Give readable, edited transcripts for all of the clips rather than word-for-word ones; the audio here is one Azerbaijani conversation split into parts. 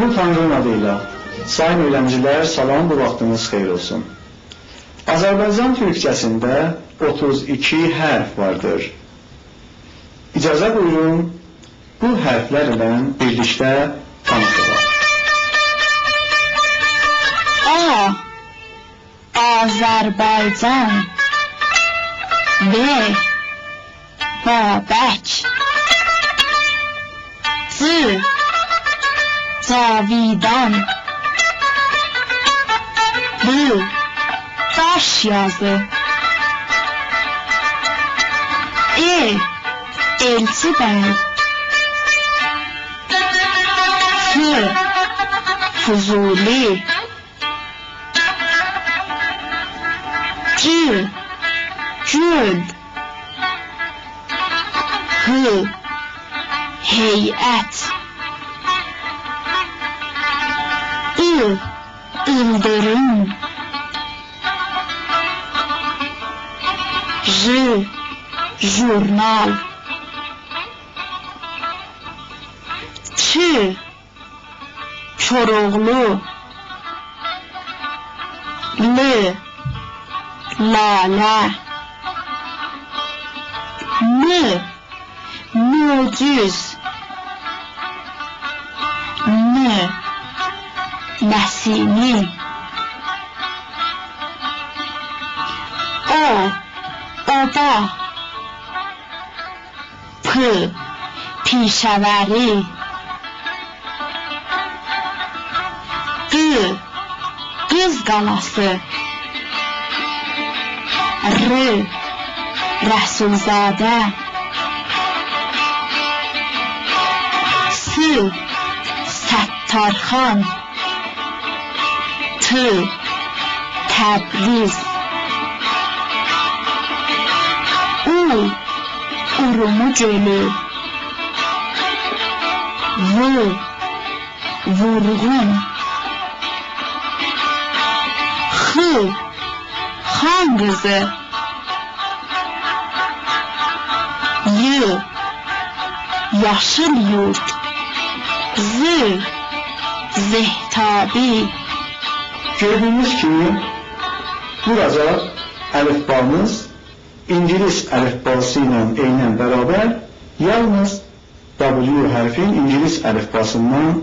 Ulu Tanrının adıyla, sayın öğrencilər, salam, bu vaxtınız xeyir olsun. Azərbaycan türkçəsində 32 hərf vardır. İcazə buyurun, bu hərflərlə birlikdə tanış olaq. A. Azərbaycan. B. Babək. C. Cavidan. D. Daş yazı. E. Elçi bəy. F. Füzuli. C. Gül. H. Heyət. İ. İldırım. J. Jurnal. Ç. Çoroğlu. L. Lalə. M. Möcüz. N. Nəsimi. O. Oba. P. Pişəvəri. Q. Qız qalası. R. Rəsulzadə. S. Səttarxan. T. Təbriz. U. Urumu gölü. V. Vurğun. X. Xan qızı. Y. Yaşıl yurt. Z. Zehtabi. Gördüyünüz kimi, burada əlifbamız İngilis əlifbası ilə eynən bərabər, yalnız W hərfin İngilis əlifbasından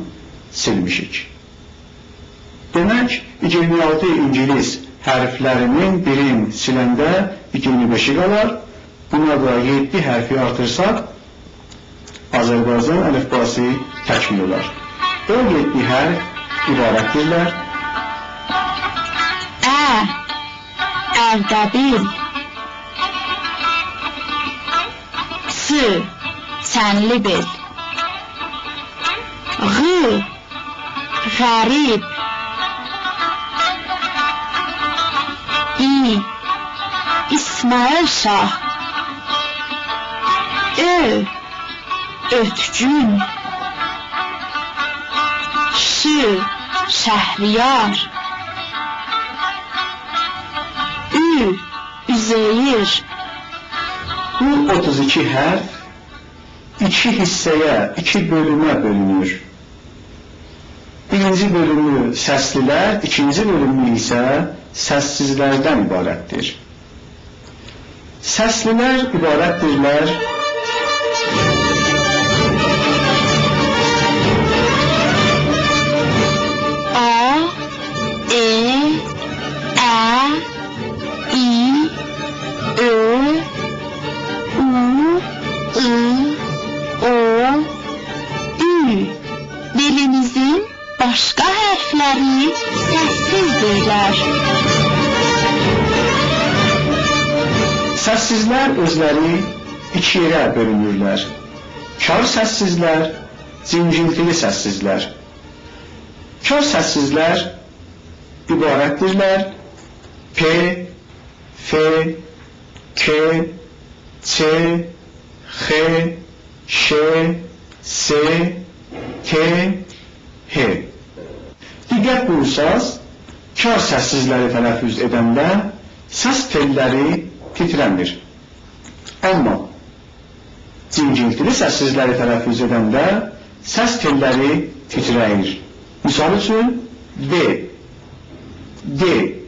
silmişik. Demək, 26 İngilis hərflərinin birini siləndə 25-i qalar. Buna da 7 hərfi artırsaq, Azərbaycan əlifbası təkmil olar. O 7 hərf ibarətdirlər. Ə. Ərdəbil. S. Çənlibel. Ğ. Qərib. İ. İsmail Şah. Ö. Ötgün. Ş. Şəhriyar. Ü. Üzeyir. Bu 32 hərf iki hissəyə, iki bölümə bölünür. Birinci bölümü səslilər, ikinci bölümü isə səssizlərdən ibarətdir. Səslilər ibarətdirlər. A, E, Ä, İ, Ö, U, I, O, Ü. Dilimizin başqa hərfləri səssizdirlər. Səssizlər özləri iki yerə bölünürlər. Kar səssizlər, cingiltili səssizlər. Kar səssizlər ibarətdirlər P, F, K, C, X, Ş, S, T, H. Diqqət buyursaz, kar səssizləri tələffüz edəndə səs telləri titrəmir. Amma cingiltili səssizləri tələffüz edəndə səs telləri titrəyir. Misal üçün B, D.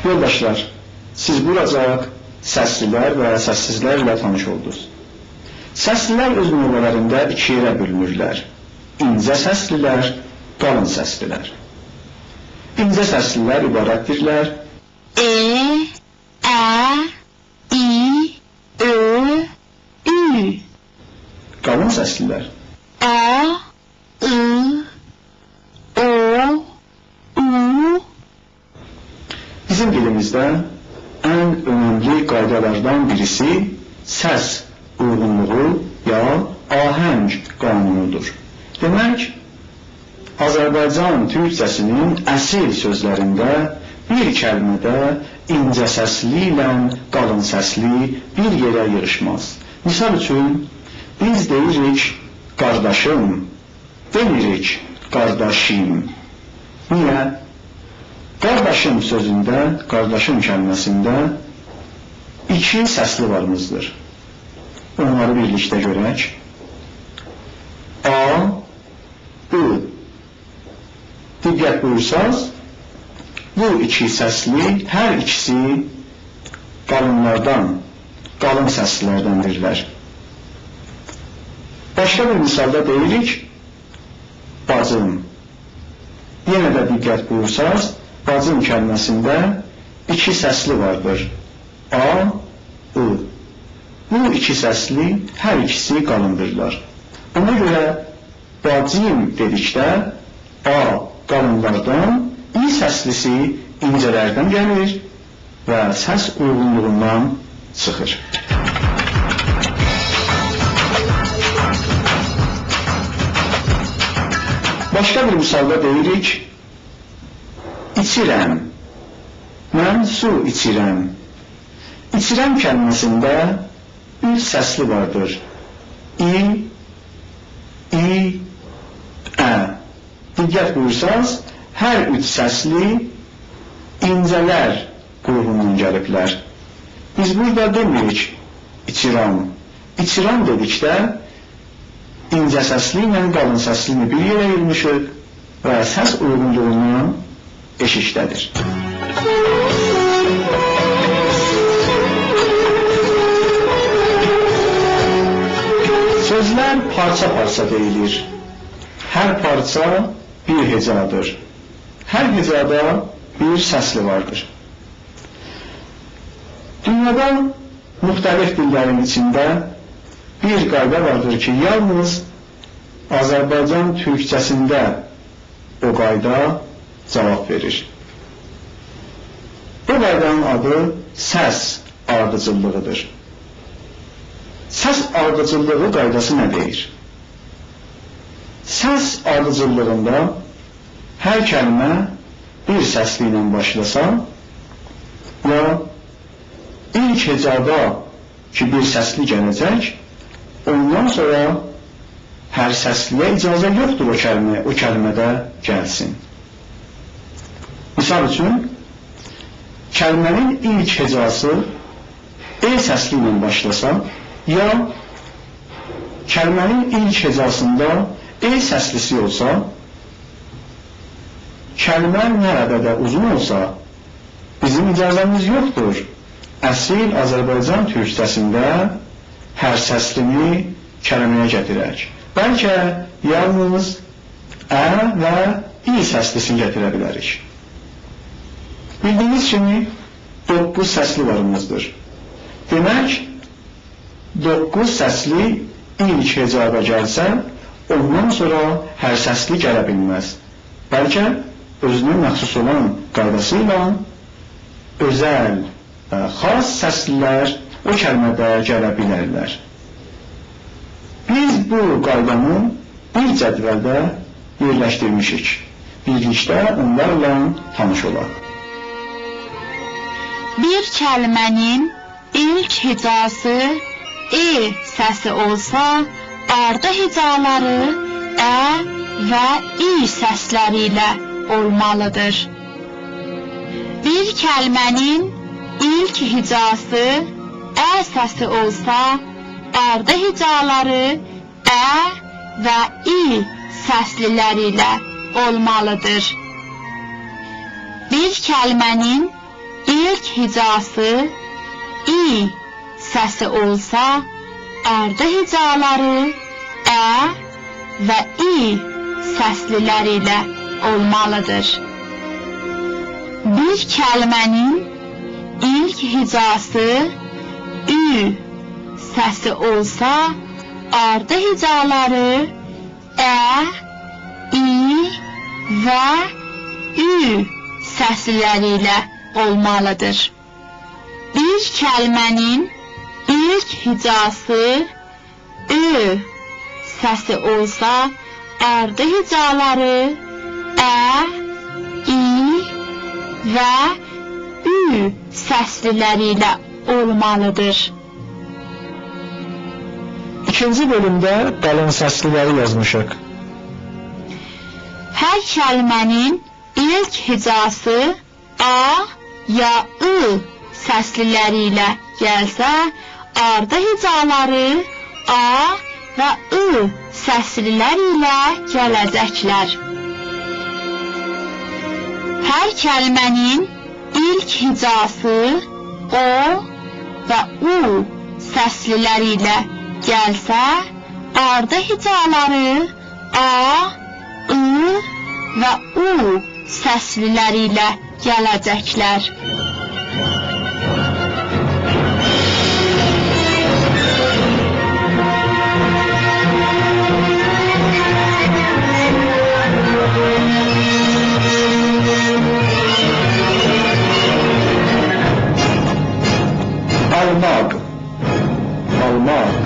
Yoldaşlar, siz buracaq səslilər və səssizlərlə tanış oldunuz. Səslilər öz növbələrində iki yerə bölünürlər. İncə səslilər, qalın səslilər. İncə səslilər ibarətdirlər. E, Ə, İ, Ö, Ü. Qalın səslilər. A, I, O, U. Bizim dilimizdə ən önəmli qaydalardan birisi səs uyğunluğu ya ahəng qanunudur. Demək, Azərbaycan türkcəsinin əsil sözlərində bir kəlmədə incə səsli ilə qalın səsli bir yerə yığışmaz. Misal üçün, biz deyirik qardaşım, demirik qardaşim. Niyə? Qardaşım sözündə, qardaşım kəlməsində iki səsli varımızdır. Onları birlikdə görək. A, I. Diqqət buyursaz, bu iki səsli, hər ikisi qalınlardan, qalın səslilərdəndirlər. Başqa bir misalda deyirik, bacım. Yenə də diqqət buyursaz, bacım kəlməsində iki səsli vardır. A, I. Bu iki səsli, hər ikisi qalındırlar. Ona görə bacım dedikdə A qalınlardan, I səslisi incələrdən gəlir və səs uyğunluğundan çıxır. Başqa bir misalda deyirik, içirəm, mən su içirəm. İçirəm kəlməsində üç səsli vardır. İ, İ, Ə. Diqqət buyursaz, hər üç səsli İncələr qrubundan gəliblər. Biz burada demirik içiram. İçiram dedikdə incə səsli ilə qalın səslini bir yerə yığmışıq və səs uyğunluğundan eşikdədir. Sözlər parça-parça deyilir. Hər parça bir hecadır. Hər hecada bir səsli vardır. Dünyada müxtəlif dillərin içində bir qayda vardır ki, yalnız Azərbaycan türkçəsində o qayda cavab verir. Bu qaydanın adı səs ardıcıllığıdır. Səs ardıcıllığı qaydası nə deyir? Səs ardıcıllığında hər kəlmə bir səsli ilə başlasa ya ilk hecada ki bir səsli gələcək, ondan sonra hər səsliyə icazə yoxdur o kəlmədə gəlsin. Misal üçün, kəlmənin ilk hecası E səsli ilə başlasa, ya kəlmənin ilk hecasında E səslisi olsa, kəlmə nə qədər uzun olsa, bizim icazəmiz yoxdur. Əsil Azərbaycan türkçəsində hər səslini kəlməyə gətirək. Bəlkə yalnız Ə və İ səslisini gətirə bilərik. Bildiyiniz kimi 9 səsli varımızdır. Demək, 9 səsli ilk hecada gəlsə, ondan sonra hər səsli gələ bilməz. Bəlkə özünə məxsus olan qaydası ilə özəl və xas səslilər o kəlmədə gələ bilərlər. Biz bu qaydanı bir cədvəldə yerləşdirmişik. Birlikdə onlarla tanış olaq. Bir kəlmənin ilk hecası E səsi olsa, ardı hecaları Ə və İ səsləri ilə olmalıdır. Bir kəlmənin ilk hecası Ə səsi olsa, ardı hecaları Ə və İ səsliləri ilə olmalıdır. Bir kəlmənin ilk hecası İ səsi olsa, ardı hecaları Ə və İ səsliləri ilə olmalıdır. Bir kəlmənin ilk hecası Ü səsi olsa, ardı hecaları Ə, İ və Ü səsliləri ilə olmalıdır. Bir kəlmənin ilk hecası Ö səsi olsa, ardı hecaları Ə, İ və Ü səsliləri ilə olmalıdır. İkinci bölümdə qalın səsliləri yazmışıq. Hər kəlmənin ilk hecası A ya I səsliləri ilə gəlsə, ardı hecaları A və I səslilər ilə gələcəklər. Hər kəlmənin ilk hecası O və U səsliləri ilə gəlsə, ardı hecaları A, I və U səsliləri ilə gələcəklər. Almaq, almaq,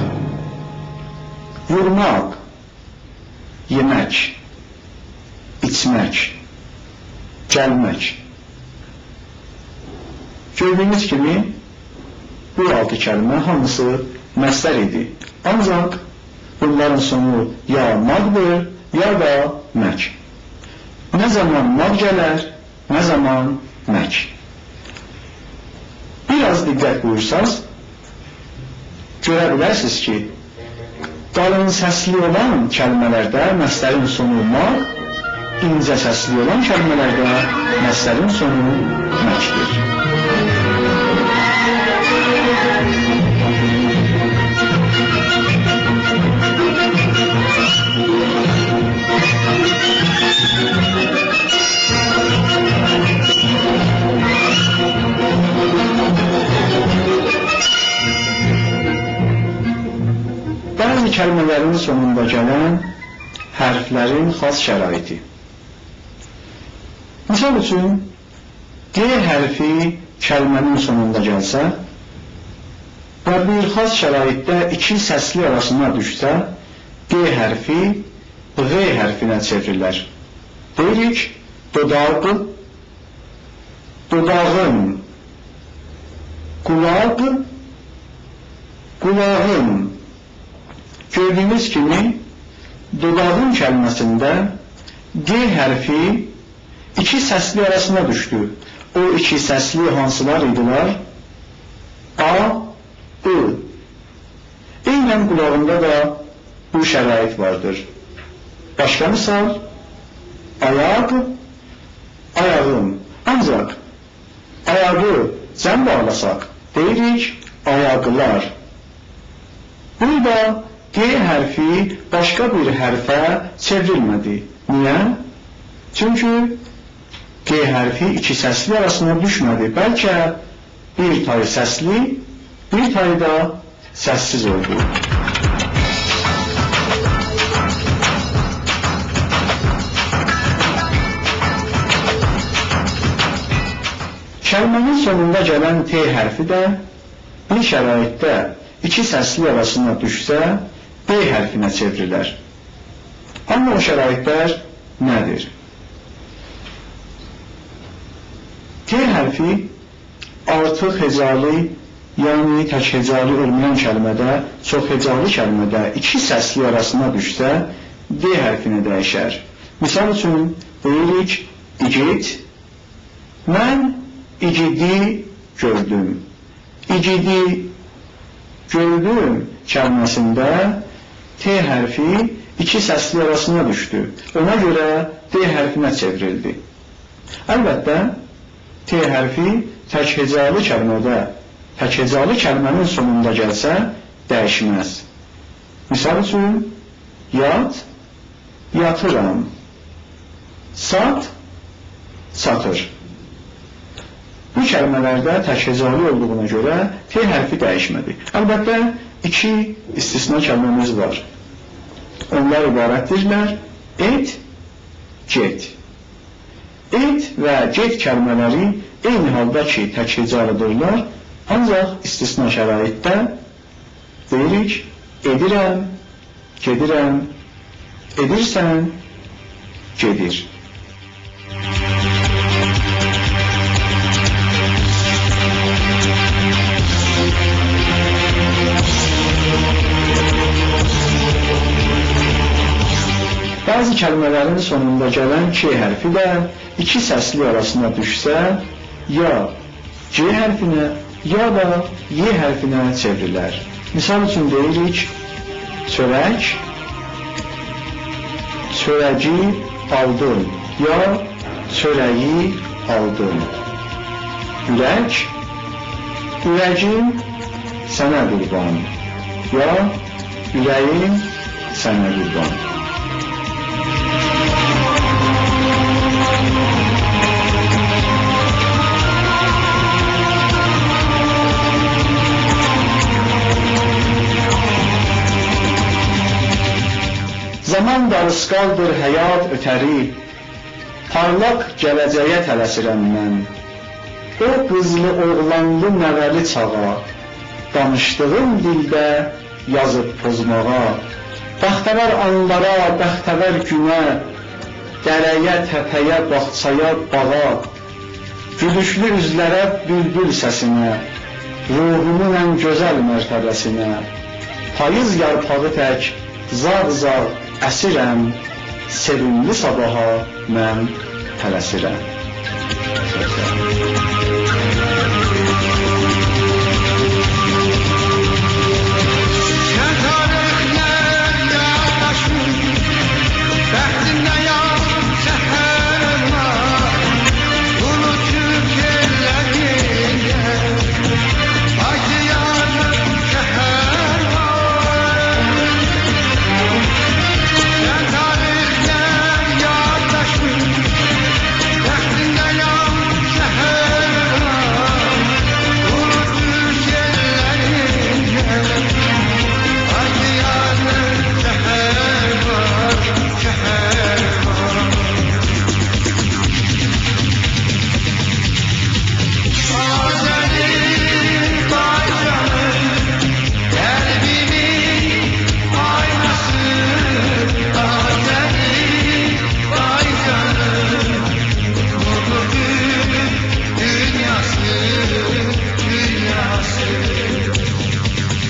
vurmaq, yemək, içmək, gəlmək. Gördüyünüz kimi bu 6 kəlmə hamısı məslər idi. Ancaq bunların sonu ya maqdır, ya da mək. Nə zaman maq gələr, nə zaman mək. Biraz diqqət buyursaz, görə bilərsiniz ki, qalın səsli olan kəlmələrdə məslərin sonu maq, incə səsli olan kəlmələrdə məslərin sonu məkdir. Bəzi kəlmələrin sonunda gələn hərflərin xas şəraiti. Misal üçün, G hərfi kəlmənin sonunda gəlsə və bir xas şəraitdə iki səsli arasına düşsə, G hərfi Ğ hərfinə çevrilər. Deyirik, dodaq, dodağım, qulaq, qulağım. Gördüyünüz kimi, dodağım kəlməsində G hərfi iki səsli arasına düşdü. O iki səsli hansılar idilər? A, I. Eynən qulağında da bu şərait vardır. Başqa misal, ayaq, ayağım. Ancaq ayağı cəm bağlasaq, deyirik ayaqlar. Burada G hərfi başqa bir hərfə çevrilmədi. Niyə? Çünki G hərfi iki səsli arasına düşmədi. Bəlkə bir tayı səsli, bir tayı da səssiz oldu. Kəlmənin sonunda gələn T hərfi də bir şəraitdə iki səsli arasına düşsə, D hərfinə çevrilər. Amma o şəraitlər nədir? T hərfi artıq hecalı, yəni tək hecalı olmayan kəlmədə, çox hecalı kəlmədə iki səsli arasına düşsə, D hərfinə dəyişər. Misal üçün, deyirik, igid, mən igidi gördüm. İgidi gördüm kəlməsində T hərfi iki səsli arasına düşdü. Ona görə D hərfinə çevrildi. Əlbəttə, T hərfi tək hecalı kəlmədə, tək hecalı kəlmənin sonunda gəlsə, dəyişməz. Misal üçün, yat, yatıram, sat, satır. Bu kəlmələrdə tək hecalı olduğuna görə T hərfi dəyişmədi. Əlbəttə, iki istisna kəlməmiz var. Onlar ibarətdirlər et, get. Et və get kəlmələri eyni halda ki, tək hecalıdırlar, ancaq istisna şəraitdə deyirik, edirəm, gedirəm, edirsən, gedir. Bəzi kəlmələrin sonunda gələn K hərfi də iki səsli arasına düşsə, ya C hərfinə, ya da Y hərfinə çevrilər. Misal üçün deyirik, çörək, çörəgi aldım, ya çörəyi aldım. Ürək, ürəgim sənə qurban, ya ürəyim sənə qurban. Zaman darısqaldır həyat ötəri, parlaq gələcəyə tələsirəm mən. O qızlı oğlanlı nəvəli çağa, danışdığım dildə yazıb pozmağa, bəxtəvər anlara, bəxtəvər günə, dərəyə, təpəyə, bağçaya, bağa, gülüşlü üzlərə, bülbül səsinə, ruhumun ən gözəl mərtəbəsinə, payız yarpağı tək, zağ-zağ əsirəm, sevimli sabaha mən tələsirəm. Görüşmək üzrə.